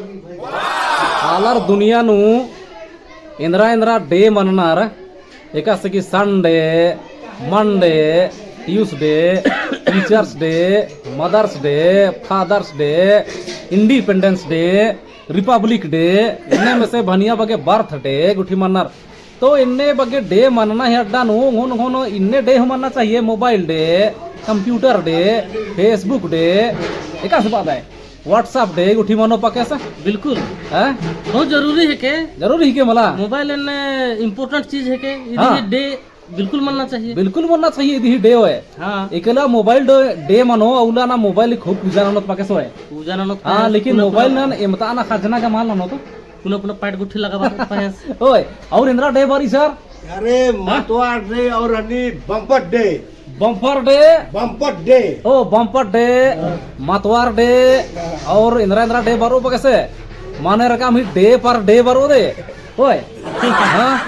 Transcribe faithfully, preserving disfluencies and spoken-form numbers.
आलर दुनिया नू एन्दरा एन्दरा day मननर, एकासे कि Sunday, Monday, Tuesday, Teachers Day, Mother's Day, Father's Day, Independence Day, Republic Day, एन्ने में से भनिया बग्गे birthday गुट्ठी मननर। तो एन्ने बग्गे day मनना ही अड्डा नू, ओंगोन, ओंगोन एन्ने day हूँ मनना चाहिए, mobile day, computer day, Facebook day, एकासे बअदय, WhatsApp day गुट्ठी मनो पक्के से? बिल्कुल। हैं? बहुत जरूरी हेके। जरूरी हेके मला? Mobile एन्ने important चीज हेके, इदी हाँ। Day बिल्कुल मनना चाहिए। बिल्कुल मनना चाहिए, इदी ही day होय। हाँ। एकला mobile day, day मनो, अउला ना mobile खूब पूजा ननोत पक्के से होय। पूजा ननोत हाँ, पक्के से, लेकिन पुना, mobile पुना नन एमता ना खजना का माल ननोत। पुना पुना पाट गुट्ठी लगा बात पहेस। ओय, और एन्दरा day बारी सर? अरे, हाँ? मतवार day और हनी bumper day। Bumper day? Bumper day। ओ, bumper day, मतवार day, और एन्दरा एन्दरा day बरओ पक्के से? माने रकम ही day per day बरओ दे। ओय। हाँ?